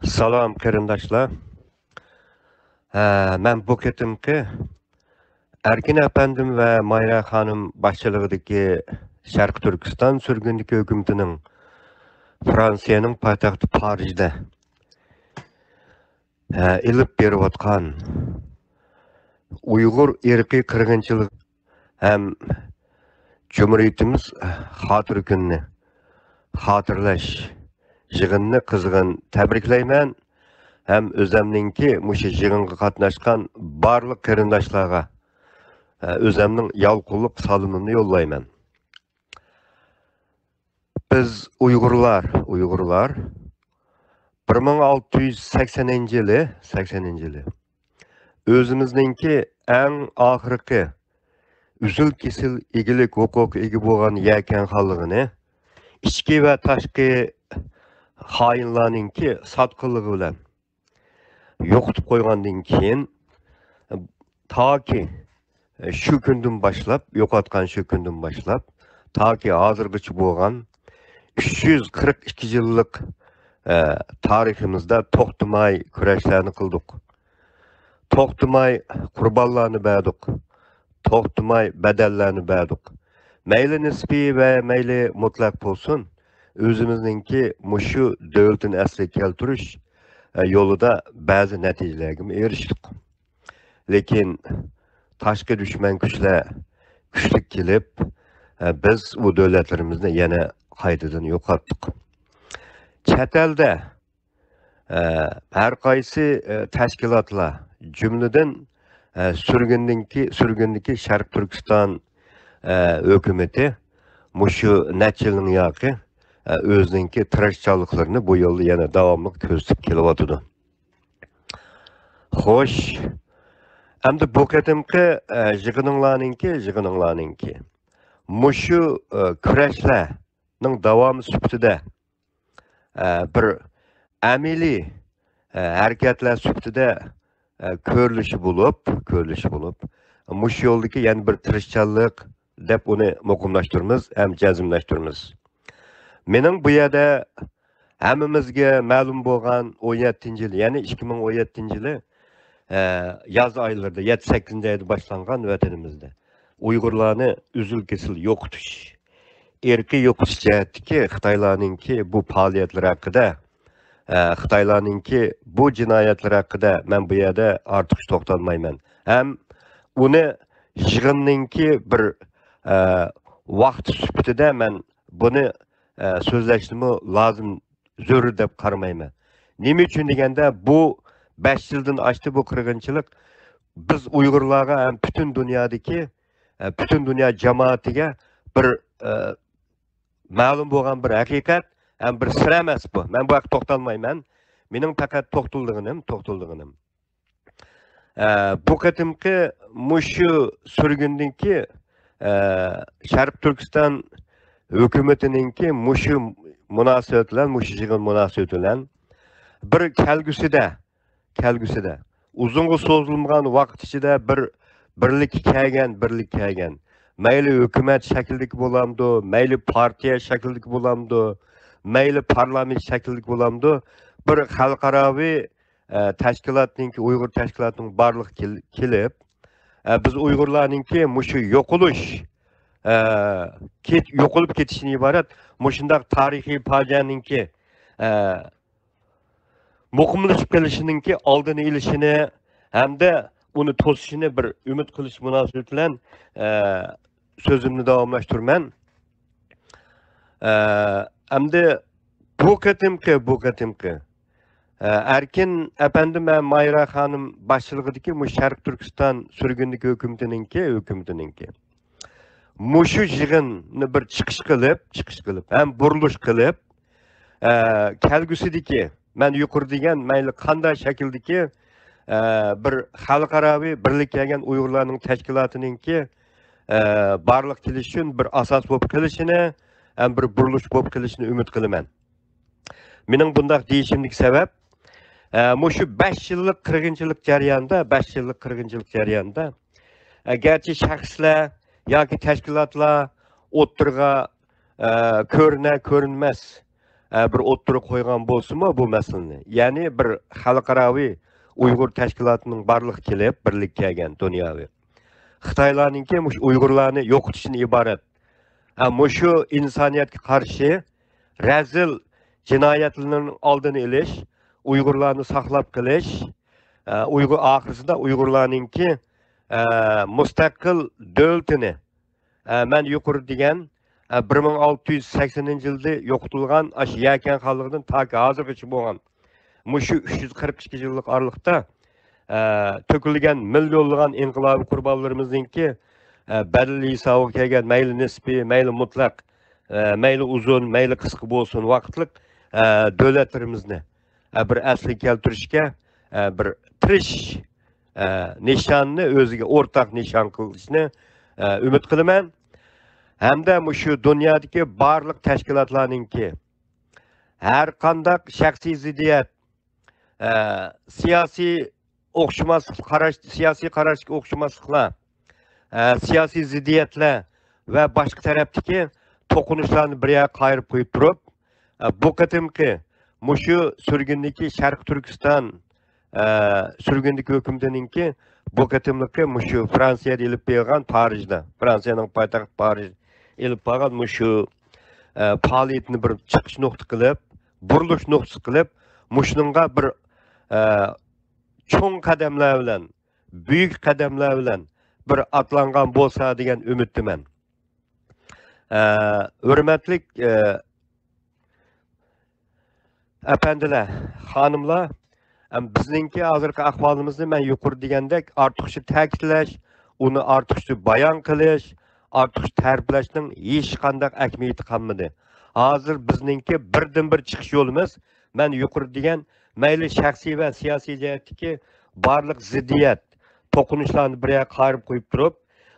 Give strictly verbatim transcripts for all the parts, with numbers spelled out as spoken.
سالام قېرىنداشلار. ھە، مەن بۇ قېتىمقى ئەركىن ئەپەندىم ۋە مايرا خانىم باشچىلىقىدىكى شەرقىي تۈركىستان سۈرگۈندىكى ھۆكۈمىتىنىڭ فرانسىيەنىڭ پايتەختى پارىژدا، ھە، ئېلىپ بېرىۋاتقان ئۇيغۇر ئىرقىي قىرغىنچىلىق ھەم جۇمھۇرىيىتىمىز خاتىرە كۈنىنى خاتىرىلەش يىغىنىنى قىزغىن تەبرىكلەيمەن ھەم ئۆزەمنىڭكى مۇشۇ يىغىنغا قاتناشقان بارلىق قېرىنداشلارغا، ئە، ئۆزەمنىڭ يالقۇنلۇق سالىمىمنى يوللايمەن. بىز ئۇيغۇرلار، ئۇيغۇرلار بىر مىڭ ئالتە يۈز سەكسەنىنچى يىلى، سەكسەنىنچى يىلى ئۆزىمىزنىڭكى ئەڭ ئاخىرقى ئۈزۈل-كېسىل ئىگىلىك ھوقۇقىغا ئىگە بولغان يەكەن خانلىقىنى ئىچكى ۋە تاشقى خائىنلارنىڭكى ساتقىنلىقى بىلەن يوقىتىپ قويغاندىن كېيىن، تاكى شۇ كۈندىن باشلاپ، يوقاتقان شۇ كۈندىن باشلاپ، تاكى ھازىرغىچە بولغان ئۈچ يۈز قىرىق ئىككى يىللىق، ئە، تارىخىمىزدا توختىماي كۈرەشلەرنى قىلدۇق. توختىماي قۇربانلارنى بەردۇق. توختىماي بەدەللەرنى بەردۇق. مەيلى نىسپىي ۋە مەيلى مۇتلەق بولسۇن، ئۆزىمىزنىڭكى مۇشۇ دۆلىتىنى ئەسلىگە كەلتۈرۈش، ئە، يولىدا بەزى نەتىجىلەرگىمۇ ئېرىشتۇق. لېكىن تاشقى دۈشمەن كۈچلەر كۈچلۈك كېلىپ، ئە، بىز ئۇ دۆلەتلىرىمىزنى يەنە قايتىدىن يوقاتتۇق. چەت ئەلدە، ئە، ھەر قايسى، ئە، تەشكىلاتلار، جۈملىدىن، ئە، سۈرگۈندىكى، سۈرگۈندىكى شەرقىي تۈركىستان، ئە، ھۆكۈمىتى مۇشۇ نەچچە يىلنىڭ ياقى، ئە، ئۆزىنىڭكى تىرىشچانلىقلىرىنى بۇ يولدا يەنە داۋاملىق كۆرسىتىپ كېلىۋاتىدۇ. خوش، ئەمدى بۇ قېتىمقى، ئە، يىغىنىڭلارنىڭكى، يىغىنىڭلارنىڭكى مۇشۇ، ئە، كۈرەشلەرنىڭ داۋامى سۈپىتىدە، ئە، بىر ئەمەلىي، ئە، ھەرىكەتلەر سۈپىتىدە، ئە، كۆرۈلۈشى بولۇپ، كۆرۈلۈشى بولۇپ، مۇشۇ يولدىكى يەنە بىر تىرىشچانلىق دەپ ئۇنى مۇقىملاشتۇرىمىز ھەم جەزملەشتۈرىمىز. مېنىڭ بۇ يەردە ھەممىمىزگە مەلۇم بولغان ئون يەتتىنچى يىل، يەنى ئىككى مىڭ ئون يەتتىنچى يىلى، ئە، ياز ئايلىرىدا، يەتتە، سەككىزىنچى ئايدا باشلانغان ۋەتىنىمىزدە ئۇيغۇرلارنى ئۈزۈل-كېسىل يوقىتىش، ئىرقىي يوقىتىش جەھەتتىكى خىتايلارنىڭكى بۇ پائالىيەتلىرى ھەققىدە، ئە، خىتايلارنىڭكى بۇ جىنايەتلىرى ھەققىدە مەن بۇ يەردە ئارتۇقچە توختالمايمەن. ھەم ئۇنى يىغىننىڭكى بىر، ئە، ۋاقتى سۈپىتىدە مەن بۇنى، ئە، سۆزلەشنىمۇ لازىم، زۆرۈر دەپ قارىمايمەن. نېمە ئۈچۈن دېگەندە، بۇ بەش يىلدىن ئاشتى بۇ قىرغىنچىلىق. بىز ئۇيغۇرلارغا ھەم پۈتۈن دۇنيادىكى، ئە، پۈتۈن دۇنيا جامائىتىگە بىر، ئە، مەلۇم بولغان بىر ھەقىقەت ھەم بىر سىر ئەمەس بۇ. مەن بۇ ھەققە توختالمايمەن. مېنىڭ پەقەت توختىلىدىغىنىم، توختىلىدىغىنىم، ئە، بۇ قېتىمقى مۇشۇ سۈرگۈندىكى، ئە، شەرقىي تۈركىستان ھۆكۈمىتىنىڭكى مۇشۇ مۇناسىۋەت بىلەن، مۇشۇ يىغىن مۇناسىۋىتى بىلەن بىر كەلگۈسىدە، كەلگۈسىدە ئۇزۇنغا سوزۇلمىغان ۋاقىت ئىچىدە بىر بىرلىككە كەلگەن، بىرلىككە كەلگەن، مەيلى ھۆكۈمەت شەكلىدىكى بولامدۇ، مەيلى پارتىيە شەكلىدىكى بولامدۇ، مەيلى پارلامېنت شەكلىدىكى بولامدۇ، بىر خەلقئاراۋى، ئە، تەشكىلاتنىڭكى، ئۇيغۇر تەشكىلاتىنىڭ بارلىققا كېل-، كېلىپ، ئە، بىز ئۇيغۇرلارنىڭكى مۇشۇ يوقىلىش، ئە، كېت-، يوقىلىپ كېتىشتىن ئىبارەت مۇشۇنداق تارىخىي پاجىئەنىڭكى، ئە، مۇقىملىشىپ قېلىشىنىڭكى ئالدىنى ئېلىشىنى ھەمدە ئۇنى توسۇشىنى بىر ئۈمىد قىلىش مۇناسىۋىتى بىلەن، ئە، سۆزۈمنى داۋاملاشتۇرىمەن. ئە، ئەمدى بۇ قېتىمقى، بۇ قېتىمقى، ئە، ئەركىن ئەپەندىم ۋە مايرا خانىم باشچىلىقىدىكى مۇشۇ شەرقىي تۈركىستان سۈرگۈندىكى ھۆكۈمىتىنىڭكى، ھۆكۈمىتىنىڭكى مۇشۇ يىغىننى بىر چىقىش قىلىپ، چىقىش قىلىپ ھەم بۇرۇلۇش قىلىپ، ئە، كەلگۈسىدىكى، مەن يۇقىرىدا دېگەن مەيلى قانداق شەكىلدىكى، ئە، بىر خەلقئاراۋى بىرلىككە كەلگەن ئۇيغۇرلارنىڭ تەشكىلاتىنىڭكى، ئە، بارلىققا كېلىشى ئۈچۈن بىر ئاساس بولۇپ قېلىشىنى ھەم بىر بۇرۇلۇش بولۇپ قېلىشىنى ئۈمىد قىلىمەن. مېنىڭ بۇنداق دېيىشىمدىكى سەۋەب، ئە، مۇشۇ بەش يىللىق قىرغىنچىلىق جەريانىدا، بەش يىللىق قىرغىنچىلىق جەريانىدا، ئە، گەرچە شەخسلەر ياكى تەشكىلاتلار ئوتتۇرىغا، ئە، كۆرۈنە، كۆرۈنمەس، ئە، بىر ئوتتۇرىغا قويغان بولسىمۇ بۇ مەسىلىنى، يەنى بىر خەلقئاراۋى ئۇيغۇر تەشكىلاتىنىڭ بارلىققا كېلىپ، بىرلىككە كەلگەن دۇنياۋى، خىتايلارنىڭكى مۇشۇ ئۇيغۇرلارنى يوقىتىشتىن ئىبارەت، ئە، مۇشۇ ئىنسانىيەتكە قارشى رەزىل جىنايەتلىرىنىڭ ئالدىنى ئېلىش، ئۇيغۇرلارنى ساقلاپ قېلىش، ئە، ئۇيغۇر، ئاخىرسىدا ئۇيغۇرلارنىڭكى، ئە، مۇستەقىل دۆلىتىنى، ئە، مەن يۇقىرىدا دېگەن، ئە، بىر مىڭ ئالتە يۈز سەكسىنىنچى يىلدا يوقىتىلغان ئاشۇ يەكەن خانلىقىدىن تاكى ھازىرغىچە بولغان مۇشۇ ئۈچ يۈز قىرىق ئىككى يىللىق ئارىلىقتا، ئە، تۆكۈلگەن مىليونلىغان ئىنقىلابىي قۇربانلىرىمىزنىڭكى، ئە، بەدىلى ھېسابىغا كەلگەن مەيلى نىسپىي، مەيلى مۇتلەق، ئە، مەيلى ئۇزۇن، مەيلى قىسقا بولسۇن ۋاقىتلىق، ئە، دۆلەتلىرىمىزنى، ئە، بىر ئەسلىگە كەلتۈرۈشكە، ئە، بىر تىرىشىش، ئە، نىشاننى ئۆزىگە ئورتاق نىشان قىلىشنى، ئە، ئۈمىد قىلىمەن. ھەمدە مۇشۇ دۇنيادىكى بارلىق تەشكىلاتلارنىڭكى ھەر قانداق شەخسىي زىددىيەت، ئە، سىياسىي ئوخشىماسلىق قاراش، سىياسىي قاراشتىكى ئوخشىماسلىقلار، ئە، سىياسىي زىددىيەتلەر ۋە باشقا تەرەپتىكى توقۇنۇشلارنى بىر يەرگە قايرىپ قويۇپ تۇرۇپ، ئە، بۇ قېتىمقى مۇشۇ سۈرگۈندىكى شەرقىي تۈركىستان، ئە، سۈرگۈندىكى ھۆكۈمىتىنىڭكى بۇ قېتىملىقى مۇشۇ فرانسىيەدە ئېلىپ بېرىلغان پارىژدا، فرانسىيەنىڭ پايتەختى پارىژ ئېلىپ بارغان مۇشۇ، ئە، پائالىيىتىنى بىر چىقىش نۇقتا قىلىپ، بۇرۇلۇش نۇقتىسى قىلىپ، مۇشۇنىڭغا بىر، ئە، چوڭ قەدەملەر بىلەن، بۈيۈك قەدەملەر بىلەن بىر ئاتلانغان بولسا دېگەن ئۈمىدتىمەن. ئە، ھۆرمەتلىك، ئە، ئەپەندىلەر، خانىملار، ئەم، بىزنىڭكى ھازىرقى ئەھۋالىمىزنى مەن يۇقىرىدا دېگەندەك ئارتۇقچە تەكىتلەش، ئۇنى ئارتۇقچە بايان قىلىش، ئارتۇقچە تەرىپلەشنىڭ ھېچقانداق ئەھمىيىتى قالمىدى. ھازىر بىزنىڭكى بىردىنبىر چىقىش يولىمىز، مەن يۇقىرىدا دېگەن مەيلى شەخسىي ۋە سىياسىي جەھەتتىكى بارلىق زىددىيەت، توقۇنۇشلارنى بىر يەرگە قايرىپ قويۇپ تۇرۇپ،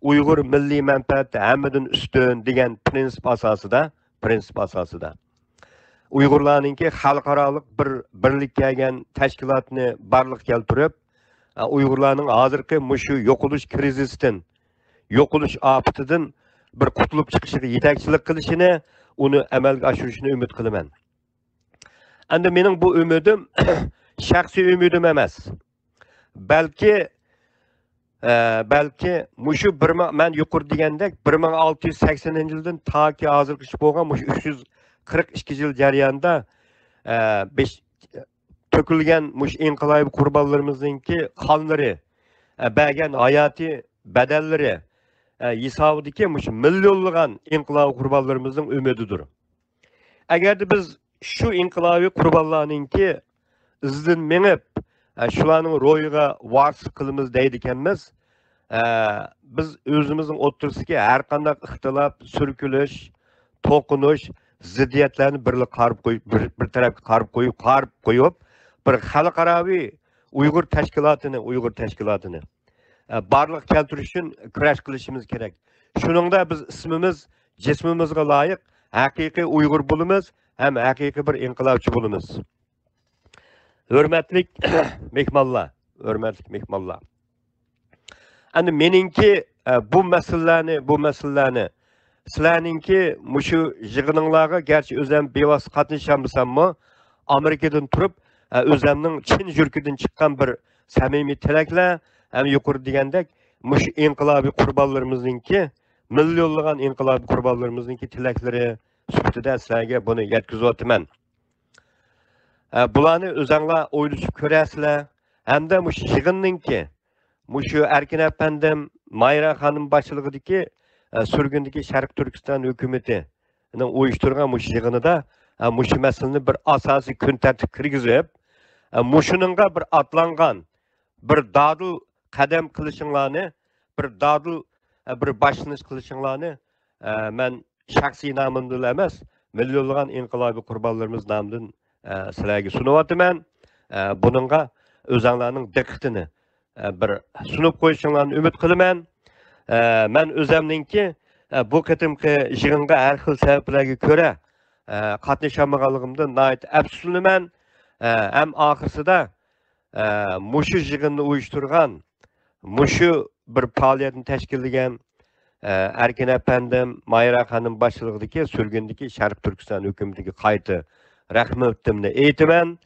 ئۇيغۇر مىللىي مەنپەئەتى ھەممىدىن ئۈستۈن دېگەن پرىنسىپ ئاساسىدا، پرىنسىپ ئاساسىدا ئۇيغۇرلارنىڭكى خەلقئارالىق بىر بىرلىككە كەلگەن تەشكىلاتنى بارلىققا كەلتۈرۈپ، ئۇيغۇرلارنىڭ ھازىرقى مۇشۇ يوقىلىش كىرىزىستىن، يوقىلىش ئاپىتىدىن بىر قۇتۇلۇپ چىقىشىغا يېتەكچىلىك قىلىشىنى، ئۇنى ئەمەلگە ئاشۇرۇشىنى ئۈمىد قىلىمەن. ئەمدى مېنىڭ بۇ ئۈمىدىم شەخسىي ئۈمىدىم ئەمەس. بەلكى، ئە، بەلكى مۇشۇ بىر مىڭ، مەن يۇقىرىدا دېگەندەك، بىر مىڭ ئالتە يۈز سەكسىنىنچى يىلدىن تاكى ھازىرغىچە بولغان مۇشۇ ئۈچ يۈز قىرىق ئىككى يىل جەريانىدا، ئە، بېش-، تۆكۈلگەن مۇشۇ ئىنقىلابىي قۇربانلىرىمىزنىڭكى قانلىرى، ئە، بەرگەن ھاياتىي بەدەللىرى، ئە، ھېسابىدىكى مۇشۇ مىليونلىغان ئىنقىلابىي قۇربانلىرىمىزنىڭ ئۈمىدىدۇر. ئەگەردە بىز شۇ ئىنقىلابىي قۇربانلارنىڭكى ئىزىدىن مېڭىپ، ئە، شۇلارنىڭ روھىغا ۋارىسلىق قىلىمىز دەيدىكەنمىز، ئە، بىز ئۆزىمىزنىڭ ئوتتۇرىسىدىكى ھەر قانداق ئىختىلاپ، سۈركىلىش، توقۇنۇش، زىددىيەتلەرنى بىرلا قارىپ قويۇپ، بىر، بىر تەرەپكە قارىپ قويۇپ، قارىپ قويۇپ، بىر خەلقئاراۋى ئۇيغۇر تەشكىلاتىنى، ئۇيغۇر تەشكىلاتىنى، ئە، بارلىققا كەلتۈرۈش ئۈچۈن كۈرەش قىلىشىمىز كېرەك. شۇنىڭدا بىز ئىسمىمىز، جىسمىمىزغا لايىق ھەقىقىي ئۇيغۇر بولىمىز ھەم ھەقىقىي بىر ئىنقىلابچى بولىمىز. ھۆرمەتلىك مېھمانلار، ھۆرمەتلىك مېھمانلار. ئەمدى مېنىڭكى، ئە، بۇ مەسىلىلەرنى، بۇ مەسىلىلەرنى سىلەرنىڭكى مۇشۇ يىغىنىڭلارغا گەرچە ئۆزەم بىۋاسىتە قاتنىشالمىساممۇ، ئامېرىكىدىن تۇرۇپ، ئە، ئۆزەمنىڭ چىن يۈرىكىدىن چىققان بىر سەمىمىي تىلەكلەر ھەم يۇقىرىدا دېگەندەك مۇشۇ ئىنقىلابىي قۇربانلىرىمىزنىڭكى، مىليونلىغان ئىنقىلابىي قۇربانلىرىمىزنىڭكى تىلەكلىرى سۈپىتىدە سىلەرگە بۇنى يەتكۈزۈۋاتىمەن. ئە، بۇلارنى ئۆزەڭلار ئويلىشىپ كۆرەرسىلەر. ھەمدە مۇشۇ يىغىننىڭكى، مۇشۇ ئەركىن ئەپەندىم، مايرا خانىم باشچىلىقىدىكى، ئە، سۈرگۈندىكى شەرقىي تۈركىستان ھۆكۈمىتىنىڭ ئۇيۇشتۇرغان مۇشۇ يىغىنىدا، ئە، مۇشۇ مەسىلىنى بىر ئاساسىي كۈن تەرتىپكە كىرگۈزۈپ، ئە، مۇشۇنىڭغا بىر ئاتلانغان، بىر دادىل قەدەم قىلىشىڭلارنى، بىر دادىل، ئە، بىر باشلىنىش قىلىشىڭلارنى، ئە، مەن شەخسىي نامىمدىلا ئەمەس، مىليونلىغان ئىنقىلابىي قۇربانلىرىمىز نامىدىن، ئە، سىلەرگە سۇنۇۋاتىمەن. ئە، بۇنىڭغا ئۆزەڭلارنىڭ دىققىتىنى، ئە، بىر سۇنۇپ قويۇشۇڭلارنى ئۈمىد قىلىمەن. ئە، مەن ئۆزەمنىڭكى، ئە، بۇ قېتىمقى يىغىنغا ھەر خىل سەۋەبلەرگە كۆرە، ئە، قاتنىشالمىغانلىقىمدىن ناھايىتى ئەپسۇسلىنىمەن. ئە، ھەم ئاخىرسىدا، ئە، مۇشۇ يىغىننى ئۇيۇشتۇرغان، مۇشۇ بىر پائالىيەتنى تەشكىللىگەن، ئە، ئەركىن ئەپەندىم، مايرا خانىم باشچىلىقىدىكى سۈرگۈندىكى شەرقىي تۈركىستان ھۆكۈمىتىگە قايتا رەھمىتىمنى ئېيتىمەن.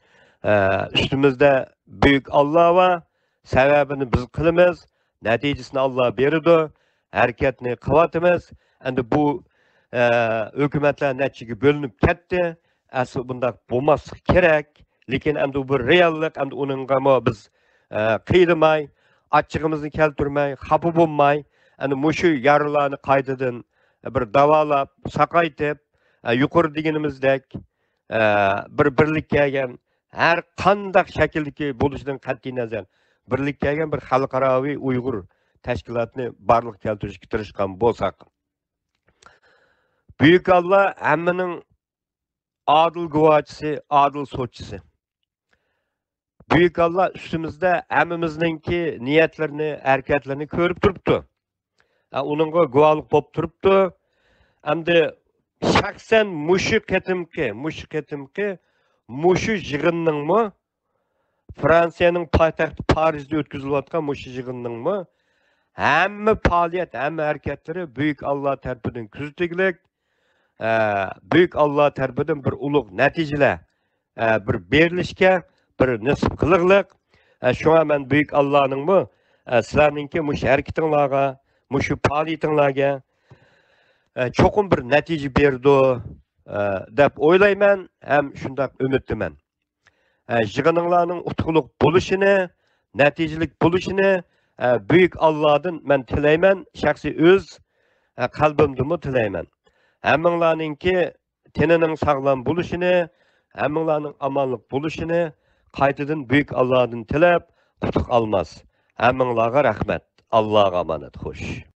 ئە، ئۈستىمىزدە بۈيۈك ئاللا بار. سەۋەبىنى بىز قىلىمىز. نەتىجىسىنى ئاللا بېرىدۇ. ھەرىكەتنى قىلىۋاتىمىز. ئەمدى بۇ، ئە، ھۆكۈمەتلەر نەچچىگە بۆلۈنۈپ كەتتى. ئەسلى بۇنداق بولماسلىقى كېرەك. لېكىن ئەمدى بۇ بىر رېئاللىق، ئەمدى ئۇنىڭغىمۇ بىز، ئە، قىينىماي، ئاچچىقىمىزنى كەلتۈرمەي، خاپا بولماي، ئەنە مۇشۇ يارىلارنى قايتىدىن بىر داۋالاپ، ساقايتىپ، ئە، يۇقىرى دېگىنىمىزدەك، ئە، بىر بىرلىككە كەلگەن، ھەر قانداق شەكىلدىكى بولۇشىدىن قەتئىينەزەر، بىرلىككە كەلگەن بىر خەلقئاراۋى ئۇيغۇر تەشكىلاتىنى بارلىققا كەلتۈرۈشكە تىرىشقان بولساق، بۈيۈك ئاللا ھەممىنىڭ ئادىل گۇۋاھچىسى، ئادىل سوتچىسى. بۈيۈك ئاللا ئۈستىمىزدە ھەممىمىزنىڭكى نىيەتلىرىنى، ھەرىكەتلىرىنى كۆرۈپ تۇرۇپتۇ. ئە، ئۇنىڭغا گۇۋاھلىق بولۇپ تۇرۇپتۇ. ئەمدى شەخسەن مۇشۇ قېتىمقى، مۇشۇ قېتىمقى مۇشۇ يىغىننىڭمۇ، فرانسىيەنىڭ پايتەختى پارىژدا ئۆتكۈزۈلۈۋاتقان مۇشۇ يىغىننىڭمۇ ھەممە پائالىيەت، ھەممە ھەرىكەتلىرى بۈيۈك ئاللا تەرىپىدىن كۆزىتىلگۈلۈك، ئە، بۈيۈك ئاللا تەرىپىدىن بىر ئۇلۇغ نەتىجىلەر، ئە، بىر بېرىلىشكە، بىر نېسىپ قىلىغلىق. ئە، شۇڭا مەن بۈيۈك ئاللانىڭمۇ، ئە، سىلەرنىڭكى مۇشۇ ھەرىكىتىڭلارغا، مۇشۇ پائالىيىتىڭلارگە، ئە، چوقۇم بىر نەتىجە بېرىدۇ، ئە، دەپ ئويلايمەن ھەم شۇنداق ئۈمىدتىمەن. ئە، يىغىنىڭلارنىڭ ئۇتۇقلۇق بولۇشىنى، نەتىجىلىك بولۇشىنى، ئە، بۈيۈك ئاللادىن مەن تىلەيمەن، شەخسىي ئۆز، ئە، قەلبىمدىنمۇ تىلەيمەن. ھەممىڭلارنىڭكى تېنىنىڭ ساغلام بولۇشىنى، ھەممىڭلارنىڭ ئامانلىق بولۇشىنى قايتىدىن بۈيۈك ئاللادىن تىلەپ، قۇتلۇق ئالماس. ھەممىڭلارغا رەھمەت. ئاللاغا ئامانەت. خوش.